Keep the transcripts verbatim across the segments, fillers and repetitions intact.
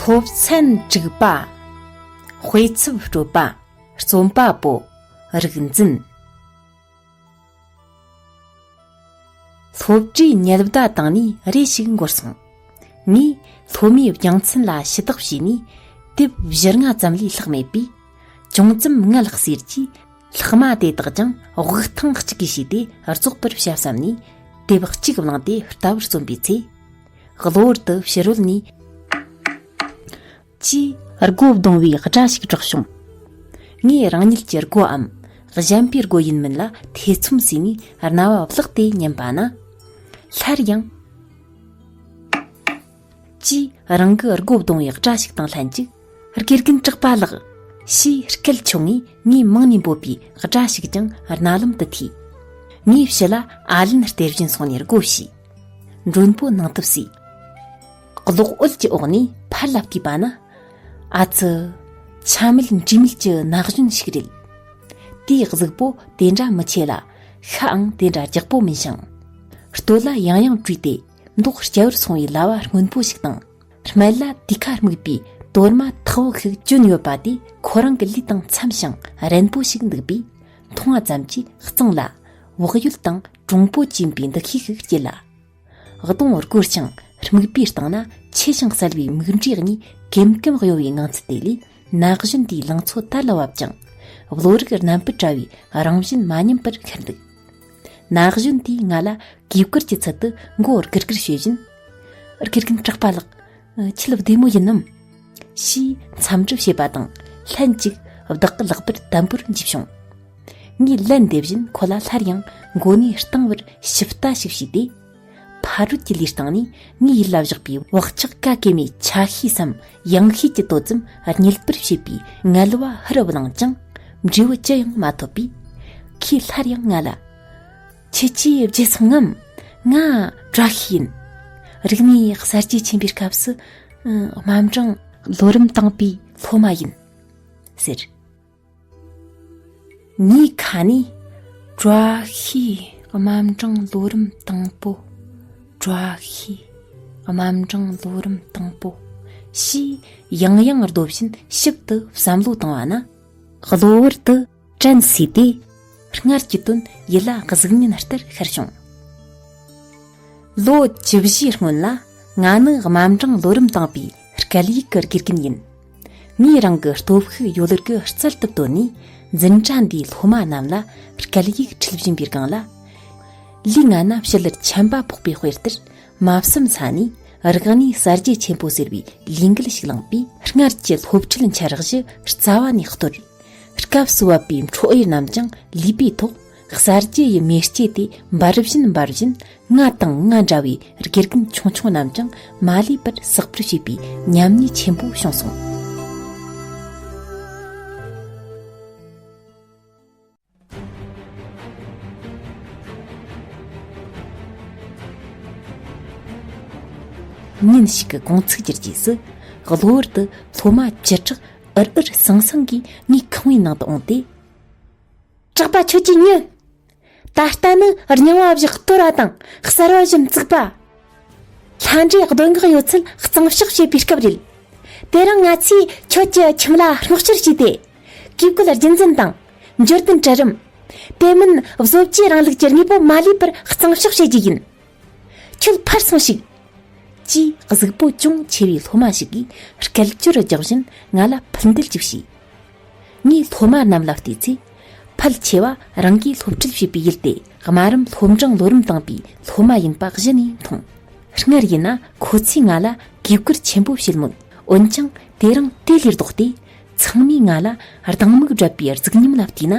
སློབ་ཚན་དྲུག་པ། དཔེ་ཚབ་སྤྲོད་པ། རྩོམ་པ་པོ། རིག་འཛིན། སློབ་གྲྭའི་ཉལ་ཟླ་དང་ནི་རེ་ཞིག་འགོར་སོང་། ངས་སློབ་མའི་རྒྱུགས་ཚད་ལ་ཞུ་དག་བྱས་ནས། དེབ་བཞི་ལྔ་ཙམ་ལས་ལྷག་མེད་པས། ཅུང་ཙམ་ངལ་གསོས་རྗེས། ལྷག་མ་དེ་དག་ཀྱང་དབུགས་ཐེངས་གཅིག་གིས་བྱས་ཏེ་རྫོགས་པར་བྱ་བསམ་ནས། དེབ་གཅིག་བླངས་ཏེ་ལྟ་བར་བརྩོན་པའི་ཚེ། གློ་བུར་དུ་ཕྱི་རོལ་ནས། ཅེས་སྒོ་བརྡུང་བའི་སྒྲ་ཞིག་གྲགས་བྱུང་། ངས་རང་ཉིད་ཀྱི་སྒོའམ་གཞན་པའི་སྒོ་ཡིན་མིན་ལ་ཐེ་ཚོམ་ཟོས་ནས་རྣ་བ་བླགས་ཏེ་ཉན་པ་ན། སླར་ཡང་། ཅེས་རང་གི་སྒོ་བརྡུང་བའི་སྒྲ་ཞིག་དང་ལྷན་ཅིག། དགེ་རྒན་གྲགས་པ་ལགས། ཞེས་སྐད་ཆུང་ངུས་ངའི་མིང་ནས་འབོད་པའི་སྒྲ་ཞིག་ཀྱང་རྣ་ལམ་དུ་ཐོས། ངའི་ཕྱི་ལ་ཨ་ལན་སྟེར་བཞིན་སོང་ནས་སྒོ་ཕྱེས། མགྲོན་པོ་ནང་དུ་བསུས། གློག་འོད་ཀྱི་འོག་ནས་ཕར་ལ་བལྟས་པ་ན། ཨ་ཙི། ཆ་མེད་འདྲིས་མེད་ཀྱི་ན་གཞོན་ཞིག་རེད། དེའི་གཟུགས་པོ་དེ་འདྲ་མི་ཆེ་ལ། ཤའང་དེ་འདྲ་རྒྱགས་པོ་མིན་ཞིང་། སྟོད་ལྭ་ཡང་ཡང་བྲུས་ཏེ་མདོག་སྐྱ་བོར་སོང་བའི་ལྭ་བ་སྔོན་པོ་ཞིག་དང་། སྨད་ལ་དུས་ཁ་སྨུག་པའི་དོར་མ་ཐག་པོ་ཞིག་གྱོན་ཡོད་པ་དེ་ཁོ་རང་གི་ལུས་དང་འཚམ་ཞིང་རན་པོ་ཞིག་འདུག་པས། མཐོང་བ་ཙམ་གྱིས་གཙང་ལ་བག་ཡོད་དང་གྲུང་པོ་སྐྱེས་པའི་འདུ་ཤེས་ཤིག་སྐྱེས་ལ། གདོང་སྒོར་ཞིང་སྨུག་པའི་སྟེང་ན་ཆེ་ཞིང་གསལ་བའི་མིག་འབྲས་གཉིས་ཀེམ་ཀེམ་གཡོ་བའི་ངང་ཚུལ་དེ་ལས། ན་གཞོན་དེའི་ལང་ཚོ་དར་ལ་བབ་ཅིང་། བློ་རིག་རྣམ་པར་བཀྲ་བའི་རང་བཞིན་མ་ཉམས་པར་ཤར་འདུག། ན་གཞོན་དེས་ང་ལ་གུས་བཀུར་གྱི་ཚུལ་དུ་མགོ་སྒུར་སྒུར་བྱེད་བཞིན། དགེ་རྒན་གྲགས་པ་ལགས། ཁྱེད་བདེ་མོ་ཡིན་ནམ། ཞེས་འཚམས་འདྲི་བྱེད་པ་དང་ལྷན་ཅིག་བདག་གི་ལག་པར་དམ་པོར་འཇུས་བྱུང་། ངས་ལན་འདེབས་བཞིན་ཁོ་ལ་སླར་ཡང་མགོ་ནས་བཏང་བར་ཞིབ་ལྟ་ཞིག་བྱས་ཏེ། ཕ་རོལ་གྱི་ལུས་སྟེང་ནས་ངའི་ཡིད་ལ་བཞག་པའི་བག་ཆགས་ཀ་ཀེ་མའི་ཆ་ཤས་སམ་ཡང་ཤས་ཀྱི་དོ་ཙམ་རྙེད་པར་བྱེད་པའི་ངལ་བ་ཧུར་བླངས་ཀྱང་འབྲས་བུ་ཅི་ཡང་མ་ཐོབ་པས། ཁོས་སླར་ཡང་ང་ལ། ཁྱེད་ཀྱིས་བརྗེད་སོང་ངམ། ང་བཀྲ་ཤིས་ཡིན། རིག་གནས་གསར་བརྗེ་ཆེན་པོའི་སྐབས་སུ་དམའ་འབྲིང་ལོ་རིམ་དང་པའི་སློབ་མ་ཡིན། ཟེར། ངའི་ཁ་ནས། བཀྲ་ཤིས་དམའ་འབྲིང་ལོ་རིམ་དང་པོ། བཀྲ་ཤིས་དམའ་འབྲིང་ལོ་རིམ་དང་པོ། ཞེས་ཡང་ཡང་བརྡོལ་བཞིན་ཞིབ་ཏུ་བསམ་བློ་བཏང་བ་ན། གློ་བུར་དུ་དྲན་སོས་ཏེ། སྔར་གྱི་དོན་ཡིད་ལ་གཟུགས་བརྙན་ལྟར་ཤར་བྱུང་། ལོ་བཅུ་བཞིའི་སྔོན་ལ། ང་ནི་དམའ་འབྲིང་ལོ་རིམ་དང་པའི་སྐད་ཡིག་གི་དགེ་རྒན་ཡིན། ངས་རང་གི་སྟོབས་ཤུགས་ཡོད་རྒུ་རྩལ་དུ་བཏོན་ནས། འཛིན་གྲྭ་འདིའི་སློབ་མ་རྣམས་ལ་སྐད་ཡིག་ཁྲིད་བཞིན་པའི་སྒང་ལ། ལུས་ང་ན་ཕྱི་ལར་ཆམ་པ་ཕོག་པའི་དཔེ་ལྟར། མ་བསམ་ས་ནས་རིག་གནས་གསར་བརྗེ་ཆེན་པོ་ཟེར་བའི་ལས་འགུལ་ཞིག་བསླངས་པས། སྔར་གྱི་སློབ་ཁྲིད་འཆར་གཞི་རྩ་བ་ནས་གཏོར། སྐབས་སུ་བབ་པའི་འཕྲོ་ཡུལ་རྣམས་ཀྱང་ལུས་པའི་ཐོག་གསར་བརྗེ་ཡི་མེ་ལྕེ་དེ་འབར་བཞིན་འབར་བཞིན། ང་དང་ང་འདྲ་བའི་དགེ་རྒན་ཆུང་ཆུང་རྣམས་ཀྱང་མ་ལུས་པར་བསགས་པར་བྱེད་པའི་ཉམས་ཉེས་ཆེན་པོ་བྱུང་སོང་། ཉིན་ཞིག་གི་དགོང་ཚིགས་ཀྱི་རྗེས་སུ། གློ་བུར་དུ་སློབ་མ་བཅུ་ཕྲག་འུར་འུར་ཟང་ཟང་གིས་ངའི་ཁང་བའི་ནང་དུ་འོངས་ཏེ། གྲགས་པ། ཁྱོད་ཀྱིས་ཉོན། ད་ལྟ་ནི་རྙིང་བ་བཞི་གཏོར་བ་དང་གསར་བ་བཞི་བཙུགས་པ། ལྷ་འདྲེ་གདོན་བགེགས་ཡོད་ཚད་གཙང་བཤགས་བྱེད་པའི་སྐབས་རེད། དེ་རིང་ང་ཚོས་ཁྱོད་ཀྱི་ཁྱིམ་ལ་སྔོག་བཤེར་བྱས་ཏེ། གོས་སྐུ་རྒྱུན་འཛིན་དང་འབྱོར་ལྡན་གྲལ་རིམ། དེ་མིན་བཟོ་བཅོས་རིང་ལུགས་ཀྱི་དངོས་པོ་མ་ལུས་པར་གཙང་བཤགས་བྱེད་རྒྱུ་ཡིན། ཁྱོད་ཕར་སོང་ཞིག། ཅེས་གཟུགས་པོ་ཅུང་ཆེ་བའི་སློབ་མ་ཞིག་གིས་སྐད་ཅོར་རྒྱག་བཞིན་ང་ལ་ཕུད་འདེད་ཅིག་བྱས། ངས་སློབ་མ་རྣམས་ལ་བལྟས་ཚེ། ཕལ་ཆེ་བ་རང་གིས་སློབ་ཁྲིད་བྱས་པའི་ཡུལ་དེ་དམའ་རིམ་སློབ་འབྲིང་ལོ་རིམ་དང་པའི་སློབ་མ་ཡིན་པ་གཞི་ནས་མཐོང་། སྔར་ཡིན་ན་ཁོ་ཚོས་ང་ལ་གུས་བཀུར་ཆེན་པོ་བྱེད་མོད། འོན་ཀྱང་དེ་རིང་དེ་ལས་ལྡོག་སྟེ། ཚང་མས་ང་ལ་སྡང་མིག་བགྲད་པའི་གཟུགས་བརྙན་ལ་བལྟས་ན།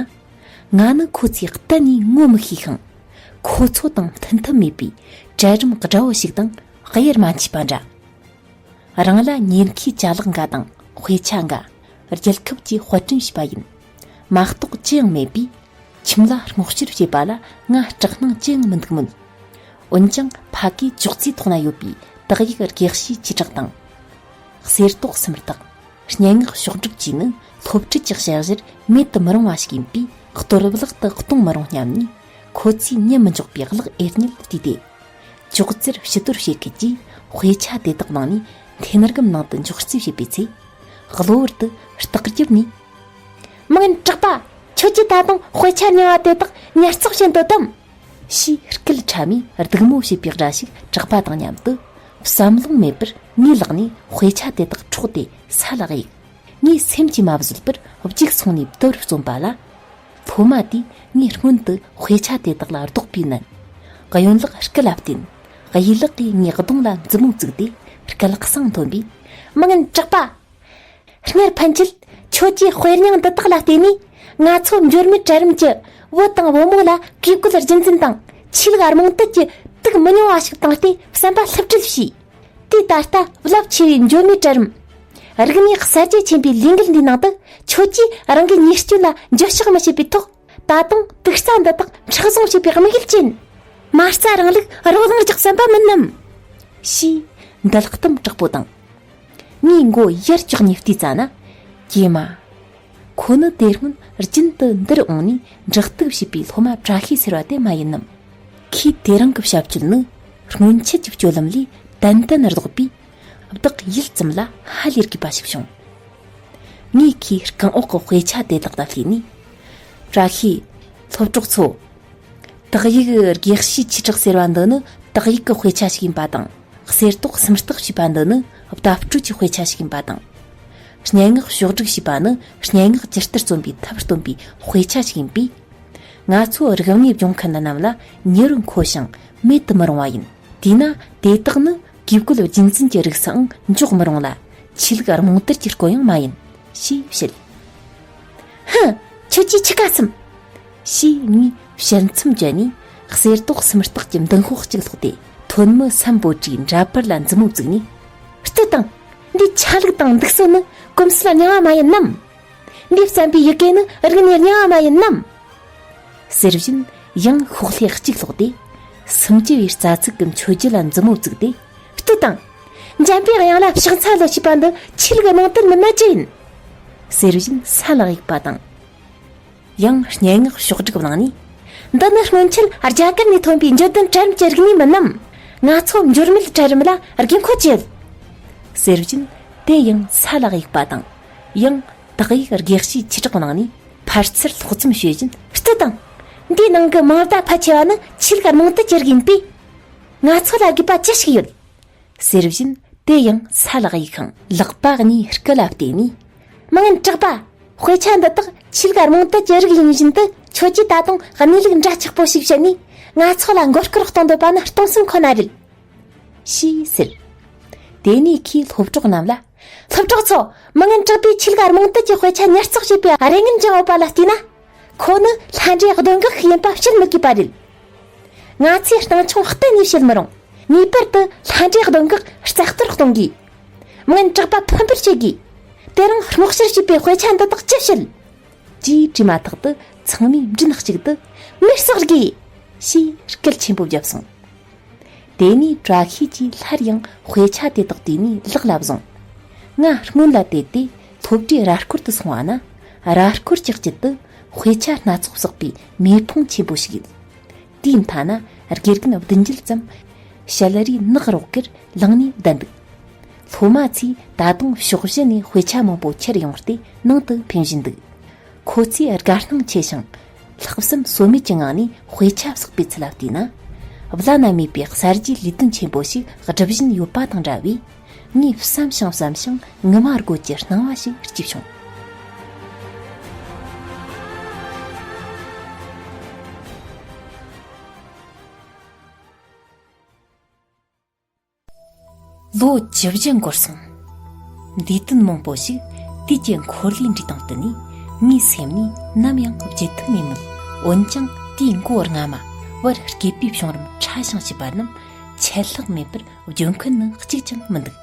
ང་ནི་ཁོ་ཚོས་གཏན་ནས་ངོ་མི་ཤེས་ཤིང་། ཁོ་ཚོ་དང་མཐུན་ཐབས་མེད་པའི་གྲལ་རིམ་དགྲ་བོ་ཞིག་དང་དབྱེར་མ་མཆིས་པ་འདྲ། རང་ལ་ཉེན་ཁའི་ཅ་ལག་འགའ་དང་དཔེ་ཆ་འགའ། རྒྱལ་ཁབ་ཀྱིས་དཔར་སྐྲུན་བྱས་པ་ཡིན། མ་གཏོགས་ཅི་ཡང་མེད་པས། ཁྱིམ་ལ་སྔོག་བཤེར་བྱེད་པ་ལ་ང་སྐྲག་སྣང་ཅི་ཡང་མི་འདུག་མོད། འོན་ཀྱང་ཕ་གིའི་ཅོག་ཙེའི་ཐོག་ན་ཡོད་པའི་དག་ཡིག་རྒྱས་བཤད་བྱེ་བྲག་དང་། གསེར་ཏོག་སུམ་རྟགས། སྙན་ངག་ཕྱོགས་སྒྲིག་བཅས་ནི་སློབ་ཁྲིད་ཀྱི་ཞལ་བཞེར་མེད་དུ་མི་རུང་བ་ཞིག་ཡིན་པས། གཏོར་བརླག་ཏུ་གཏོང་མི་རུང་སྙམ་ནས། ཁོ་ཚོས་ཉན་མི་འཇོག་པའི་གླགས་འོས་གཉིད་བལྟས་ཏེ། ཅོག་ཙེར་ཕྱི་དོར་བྱེད་ཁུལ་གྱིས་དཔེ་ཆ་དེ་དག་ནང་ནས་ འཐེན་རྒམ་ནང་དུ་འཇོག་རྩིས་བྱེད་པའི་ཚེ། གློ་བུར་དུ་སྟག་རྒྱབ་ནས། མི་ངན་གྲགས་པ། ཁྱོད་ཀྱིས་ད་དུང་དཔེ་ཆ་རྙིང་བ་དེ་དག་ཉར་ཚགས་བྱེད་འདོད་དམ། ཞེས་སྐད་ཕྲ་མོས་སྡིགས་མོ་བྱེད་པའི་སྒྲ་ཞིག་གྲགས་པ་དང་མཉམ་དུ། བསམ་ལོང་མེད་པར་ངའི་ལག་ནས་དཔེ་ཆ་དེ་དག་འཕྲོག་སྟེ་ས་ལ་གཡུགས། ངས་སེམས་ཀྱིས་མ་བཟོད་པར་རྒྱུགས་སོང་ནས་བརྡོལ་རྩོམ་པ་ལ། སློབ་མ་དེས་ངའི་སྔོན་དུ་དཔེ་ཆ་དེ་དག་ལ་རྡོག་པས་མནན། གཡོན་ལག་སྐེ་ལ་བརྟེན། གཡས་ལག་གིས་ངའི་གདོང་ལ་མཛུབ་མོ་བཙུགས་ཏེ་སྐད་གསང་མཐོན་པོས། མི་ངན་གྲགས་པ། སྔར་ཕན་ཆད་ཁྱོད་ཀྱིས་དཔེ་རྙིང་འདི་དག་ལ་བརྟེན་ནས། ང་ཚོ་འབྱོར་མེད་གྲལ་རིམ་གྱི་བུ་དང་བུ་མོ་ལ་གུས་བཀུར་རྒྱུན་འཛིན་དང་ཆོས་ལུགས་རྨོངས་དད་ཀྱི་དུག་མི་ཉུང་བ་ཞིག་བཏང་སྟེ་བསམ་པ་ལྷུབ་ཁྲིད་བྱས། དེ་ད་ལྟ་རླབས་ཆེ་བའི་འབྱོར་མེད་གྲལ་རིམ། རིག་གནས་གསར་བརྗེ་ཆེན་པོའི་ལས་འགུལ་འདིའི་ནང་དུ་ཁྱོད་ཀྱིས་རང་གི་ཉེས་སྐྱོན་ལ་འགྱོད་བཤགས་མི་བྱེད་པའི་ཐོག། ད་དུང་དུག་རྩྭ་འདི་དག་མཁྲེགས་བཟུང་བྱེད་པའི་དམིགས་ཡུལ་ཅན། མ་རྩ་རིང་ལུགས་རོ་ལངས་རྒྱག་བསམ་པ་མིན་ནམ། ཞེས་འདུལ་གཏམ་དྲག་པོ་དང་། ངའི་མགོ་ཡར་བཀྱགས་ནས་བལྟས་ཙ་ན། ཀྱེ་མ། ཁོ་ནི་དེ་སྔོན་རྒྱུན་དུ་འདིར་འོངས་ནས་འབྲེག་གཏུག་བྱེད་པའི་སློབ་མ་བཀྲ་ཤིས་ཟེར་བ་དེ་མ་ཡིན་ནམ། ཁོས་དེ་རིང་གི་བྱ་སྤྱོད་ནི་སྔོན་ཆད་ཀྱི་སྤྱོད་ལམ་ལས་ཏན་ཏན་ལྡོག་པས། བདག་ཡུད་ཙམ་ལ་ཧ་ལས་དགོས་པ་ཞིག་བྱུང་། ངས་ཁོའི་རྐང་འོག་གི་དཔེ་ཆ་དེ་དག་ལ་བལྟས་ནས། བཀྲ་ཤིས། སློབ་གྲོགས་ཚོ། དག་ཡིག་དགེ་བཤེས་ཆོས་གྲགས་ཟེར་བ་འདི་ནི་དག་ཡིག་གི་དཔེ་ཆ་ཞིག་ཡིན་པ་དང་། གསེར་ཏོག་སུམ་རྟགས་ཞེས་པ་འདི་ནི་བརྡ་སྤྲོད་ཀྱི་དཔེ་ཆ་ཞིག་ཡིན་པ་དང་། སྙན་ངག་ཕྱོགས་སྒྲིག་ཞེས་པ་ནི་སྙན་ངག་ཇི་ལྟར་རྩོམ་པའི་ཐབས་སྟོན་པའི་དཔེ་ཆ་ཞིག་ཡིན་པས། ང་ཚོ་རིག་གནས་སྦྱོང་མཁན་རྣམས་ལ་མྱུར་མཁོ་ཞིང་མེད་དུ་མི་རུང་བ་ཡིན། དེས་ན་དེ་དག་ནི་གུས་བཀུར་རྒྱུན་འཛིན་གྱི་རིགས་སུའང་འཇོག་མི་རུང་ལ། ཆོས་ལུགས་རྨོངས་དད་ཀྱི་སྐོར་ཡང་མ་ཡིན། ཞེས་བཤད། ཧུ། ཁྱོད་ཀྱིས་ཆི་ག་སམ། ཞེས་ངས་བཤད་མཚམས་བཅད་ནས་གསེར་ཏོག་སུམ་རྟགས་ཀྱི་མདུན་ཤོག་གཅིག་བསློགས་ཏེ། ཐོན་མི་སམ་བྷོ་ཊའི་འདྲ་པར་ལ་མཛུབ་མོ་བཙུགས་ནས། ལྟོས་དང་། འདིའི་ཆ་ལུགས་དང་འདུག་སྲོལ་ནི་གོམས་སྲོལ་རྙིང་བ་མ་ཡིན་ནམ། འདིས་བརྩམས་པའི་ཡི་གེ་ནི་རིག་གནས་རྙིང་བ་མ་ཡིན་ནམ། ཟེར་བཞིན་ཡང་ཤོག་ལྷེ་གཅིག་བསློགས་ཏེ། སུམ་ཅུ་པའི་རྩ་ཚིག་གི་མཆོད་བརྗོད་ལ་མཛུབ་མོ་བཙུགས་ཏེ། ལྟོས་དང་། འཇམ་པའི་དབྱངས་ལ་ཕྱག་འཚལ་ལོ་ཞེས་པ་འདི་ཆོས་ལུགས་རྨོངས་དད་མིན་ན་ཅི་ཡིན། ཟེར་བཞིན་ས་ལ་གཡུགས་པ་དང་། ཡང་སྙན་ངག་ཕྱོགས་སྒྲིག་གནང་ནས། འདི་ནི་སྔོན་ཆད་རྒྱ་གར་ནས་ཐོན་པའི་འབྱོར་ལྡན་གྲལ་རིམ་གྱི་རིག་གནས་མིན་ནམ། ང་ཚོ་འབྱོར་མེད་གྲལ་རིམ་ལ་དགོས་མཁོ་ཅི་ཡོད། ཟེར་བཞིན་དེ་ཡང་ས་ལ་གཡུགས་པ་དང་། ཡང་དག་ཡིག་དགེ་བཤེས་ཆོས་གྲགས་གནང་ནས་ཕར་ཚུར་སློག་མཚམས་བྱེད་བཞིན། ལྟོས་དང་། འདིའི་ནང་གི་མིང་བརྡ་ཕལ་ཆེ་བ་ནི་ཆོས་ལུགས་རྨོངས་དད་ཀྱི་རིགས་ཡིན་པས། ང་ཚོ་ལ་དགོས་པ་ཅི་ཞིག་ཡོད། ཟེར་བཞིན་དེ་ཡང་ས་ལ་གཡུགས་ཤིང་ལག་པ་གཉིས་སྐེ་ལ་བརྟེན་ནས། མི་ངན་གྲགས་པ། དཔེ་ཆ་འདི་དག་ཆོས་ལུགས་རྨོངས་དད་ཀྱི་རིགས་ཡིན་བཞིན་དུ། ཁྱོད་ཀྱིས་ད་དུང་གནས་ལུགས་འདྲ་ཆགས་པོ་ཞིག་བཤད་ནས། ང་ཚོ་ལ་མགོ་སྐོར་གཏོང་འདོད་པ་ནི་སྟོང་སེམས་ཁོ་ན་རེད། ཞེས་ཟེར། དེ་ནས་ཁོས་སློབ་གྲོགས་རྣམས་ལ། སློབ་གྲོགས་ཚོ། མི་ངན་གྲགས་པས་ཆོས་ལུགས་རྨོངས་དད་ཀྱི་དཔེ་ཆ་ཉར་ཚགས་བྱས་པའི་རེ་ངན་བཅངས་ཡོད་པ་ལ་བལྟས་ན། ཁོ་ནི་ལྷ་འདྲེ་གདོན་བགེགས་ཤིག་ཡིན་པ་བཤད་མི་དགོས་པ་རེད། ང་ཚོས་སྣང་ཆུང་གཏན་ནས་བྱེད་མི་རུང་། ངེས་པར་དུ་ལྷ་འདྲེ་གདོན་བགེགས་རྩ་གཏོར་གཏོང་དགོས། མི་ངན་གྲགས་པ་ཕམ་པར་བྱེད་དགོས། དེ་རིང་སྔོག་བཤེར་བྱས་པའི་དཔེ་ཆ་འདི་དག་ཅི་བྱེད། ཅེས་དྲིས་མ་ཐག་ཏུ་ཚང་མས་མགྲིན་གཅིག་ཏུ། མེར་སྲེག་དགོས། ཞེས་སྐད་ཆེན་པོ་བརྒྱབ་སོང་། དེ་ནས་བཀྲ་ཤིས་ཀྱིས་སླར་ཡང་དཔེ་ཆ་དེ་དག་དུས་ནས་ལག་ལ་བཟུང་། ང་སྔོན་ལ་བལྟས་ཏེ་སློབ་གྲྭའི་ར་སྐོར་དུ་སོང་བ་ན། ར་སྐོར་གྱི་དཀྱིལ་དུ་དཔེ་ཆ་སྣ་ཚོགས་བསགས་པའི་མེ་ཕུང་ཆེན་པོ་ཞིག་ཡོད། དེའི་མཐའ་ན་དགེ་རྒན་བདུན་བརྒྱད་ཙམ་ཞལ་རས་ནག་རོག་གེར་ལངས་ནས་བསྡད་འདུག། སློབ་མ་ཚོས་ད་དུང་ཕྱོགས་བཞི་ནས་དཔེ་ཆ་མང་པོ་ཁྱེར་ཡོང་སྟེ་ནང་དུ་འཕེན་བཞིན་འདུག། ཁོ་ཚོས་དགའ་སྣང་ཆེ་ཞིང་ལྷག་བསམ་ཟོལ་མེད་ཀྱི་ངང་ནས་དཔེ་ཆ་བསགས་པའི་ཚུལ་ལ་བལྟས་ན། བླ་ན་མེད་པའི་གསར་བརྗེའི་ལས་དོན་ཆེན་པོ་ཞིག་སྒྲུབ་བཞིན་ཡོད་པ་དང་འདྲ་བས། ངས་བསམ་ཞིང་བསམ་ཞིང་ངུ་མ་དགོད་ཀྱི་སྣང་བ་ཞིག་སྐྱེས་བྱུང་། ལོ་བཅུ་བཞི་འགོར་སོང་། འདས་དོན་མང་པོ་ཞིག་དུས་ཀྱི་འཁོར་ལོའི་འགྲོས་དང་བསྟུན་ནས་ངའི་སེམས་ནས་ནམ་ཡང་བརྗེད་ཐབས་མེད་མོད། འོན་ཀྱང་དེའི་མགོ་རྔ་མ་བར་སྐྱེས་པའི་བྱུང་རིམ་ཕྲ་ཞིང་ཞིབ་པ་རྣམས་ཆད་ལྷག་མེད་པར་བརྗོད་མཁན་ནི་གཅིག་ཀྱང་མི་འདུག།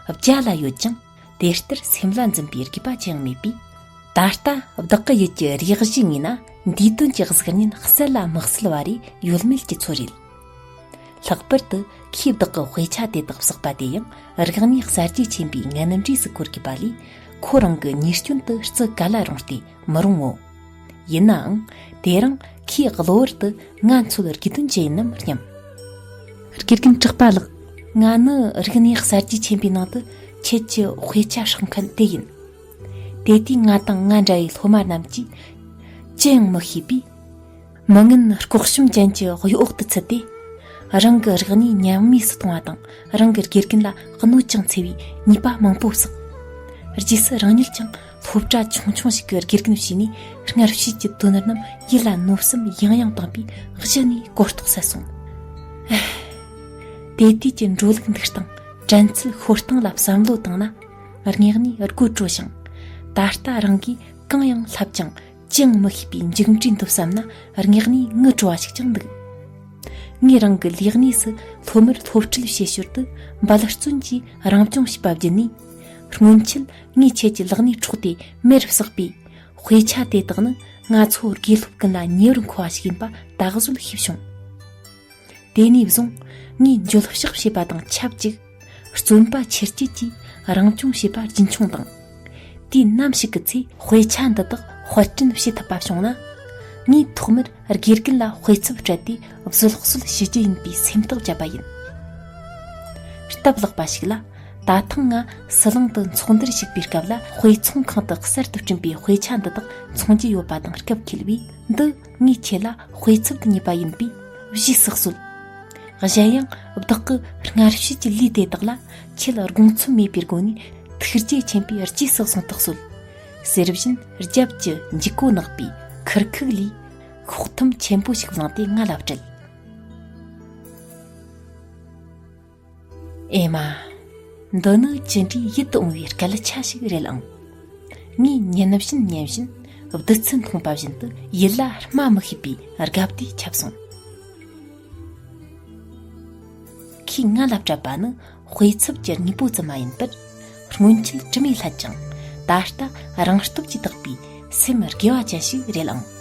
བརྒྱ་ལ་ཡོད་ཀྱང་དེ་ལྟར་སེམས་ལ་འཛིན་པའི་དགོས་པ་ཅི་ཡང་མེད་པས། ད་ལྟ་བདག་གི་ཡིད་ཀྱི་རེག་བྱའི་ངོས་ན་འདས་དོན་གྱི་གཟུགས་བརྙན་གསལ་ལ་མི་གསལ་བ་རེ་ཡོད་མེད་ཀྱི་ཚོད་རེད། ལྷག་པར་དུ་ཁོས་བདག་གི་དཔེ་ཆ་དེ་དག་བསགས་པ་དེ་ཡང་རིག་གནས་གསར་བརྗེ་ཆེན་པོའི་ངན་འབྲས་སུ་གོ་དགོས་པ་ལས། ཁོ་རང་གི་ཉེས་སྐྱོན་དུ་བརྩི་ག་ལ་རུང་སྟེ་མི་རུང་ངོ་། ཡིན་ནའང་དེ་རིང་ཁོས་གློ་བུར་དུ་ང་འཚོལ་དགོས་དོན་ཅི་ཡིན་ནམ་སྙམ། དགེ་རྒན་གྲགས་པ་ལགས། ང་ནི་རིག་གནས་གསར་བརྗེ་ཆེན་པོའི་ནང་དུ་ཁྱེད་ཀྱི་དཔེ་ཆ་སྲེག་མཁན་དེ་ཡིན། དེ་དུས་ང་དང་ང་འདྲ་བའི་སློབ་མ་རྣམས་ཀྱིས་ཅི་ཡང་མི་ཤེས་པས། མི་ངན་ལྐོག་བཤམས་ཅན་གྱི་གཡོ་འོག་ཏུ་ཚུད་དེ། རང་གི་རིག་གནས་ཉམས་དམས་སུ་གཏོང་བ་དང་། རང་གི་དགེ་རྒན་ལ་གནོད་ཅིང་འཚེ་བའི་ཉེས་པ་མང་པོ་བསགས། རྗེས་སུ་རང་ཉིད་ཀྱང་སློབ་གྲྭ་ཆུང་ཆུང་ཞིག་གི་དགེ་རྒན་བྱས་ནས། སྔར་བཤད་ཀྱི་དོན་རྣམས་ཡིད་ལ་གནོད་སེམས་ཡང་ཡང་བཏང་པས། གཞི་ནས་གོ་རྟོགས་ཟད་སོང་། ཨེ། དེ་དུས་ཀྱི་འགྲོ་ལུགས་འདུག་སྟངས། དྲན་ཚུལ་ཤོར་སྟངས་ལ་བསམ་བློ་བཏང་ན། དངོས་གནས་དགོད་བྲོ་ཞིང་། ད་ལྟ་རང་གིས་གང་ཡང་ལྷབ་ཅིང་ཅི་ཡང་མི་ཤེས་པའི་མཇུག་འབྲས་འདི་བསམ་ན། དངོས་གནས་ངུ་བྲོ་བ་ཞིག་ཀྱང་འདུག། ངས་རང་གི་ལས་གནས་སུ་སློབ་མར་སློབ་ཁྲིད་བྱེད་ཞོར་དུ། འབད་བརྩོན་གྱིས་རང་སྦྱོང་བྱེད་པ་བརྒྱུད་ནས། སྔོན་ཆད་ངས་ཁྱེད་ཀྱི་ལག་ནས་འཕྲོག་སྟེ་མེར་བསྲེགས་པའི་དཔེ་ཆ་དེ་དག་ནི། ང་ཚོ་དགེ་སློབ་ཀུན་ལ་ཉེ་བར་མཁོ་བ་ཞིག་ཡིན་པ་ད་གཟོད་ཤེས་བྱུང་། དེ་ནས་བཟུང་ངས་འགྱོད་བཤགས་བྱེད་པ་དང་ཆབས་ཅིག། བརྩོན་པ་ཆེར་བསྐྱེད་ཀྱིས་རང་སྦྱོང་བྱེད་པ་རྒྱུན་འཁྱོངས་དང་། དུས་ནམ་ཞིག་གི་ཚེ་དཔེ་ཆ་འདི་དག་དཔར་སྐྲུན་བྱེད་ཐུབ་པ་བྱུང་ན། ངས་ཐོག་མར་དགེ་རྒན་ལ་དཔེ་ཚབ་སྤྲད་དེ་བཟོད་གསོལ་ཞུ་རྒྱུ་ཡིན་པའི་སེམས་ཐག་བཅད་པ་ཡིན། སྟབས་ལེགས་པ་ཞིག་ལ། ད་ཐེངས་ང་ཟི་ལིང་དུ་ཚོགས་འདུར་ཞུགས་པའི་སྐབས་ལ། དཔེ་ཚོང་ཁང་དུ་གསར་དུ་བསྐྲུན་པའི་དཔེ་ཆ་འདི་དག་འཚོང་རྒྱུ་ཡོད་པ་དང་སྐབས་འཁེལ་བས། འདི་ངས་ཁྱེད་ལ་དཔེ་ཚབ་ཏུ་བསྙད་པ་ཡིན་པས་བཞེས་སུ་གསོལ། གཞན་ཡང་བདག་གི་སྔར་བཤད་ཀྱི་ལས་དེ་དག་ལ་ཁྱེད་དགོངས་ཚུལ་མེད་པའི་སྒོ་ནས་ཐུགས་རྗེ་ཆེན་པོས་རྗེས་སུ་བཟུང་དུ་གསོལ། ཟེར་བཞིན་རྒྱབ་ཀྱི་འཇིགས་སྒོ་ནག་པའི་ཁུར་ཁུག་ལས་ཤོག་ཐུམ་ཆེན་པོ་ཞིག་བླངས་ཏེ་ང་ལ་སྤྲད། ཨེ་མ། འདི་ནི་ཅི་འདྲའི་ཡིད་དུ་འོང་བའི་སྐད་ཆ་ཞིག་རེད་ཨང་། ངས་ཉན་བཞིན་ཉན་བཞིན་བདུད་རྩི་འཐུང་པ་བཞིན་དུ་ཡིད་ལ་སྨྲ་མི་ཤེས་པའི་དགའ་བདེ་ཁྱབ་སོང་། ཁོས་ང་ལ་སྤྲད་པ་ནི་དཔེ་ཚབ་ཀྱི་དངོས་པོ་ཙམ་མ་ཡིན་པར། སྔོན་ཆད་དྲི་མས་བསླད་ཅིང་ད་ལྟ་རང་སྟོབས་ཀྱིས་དག་པའི་སེམས་དགེ་བ་ཅན་ཞིག་རེད་ཨང་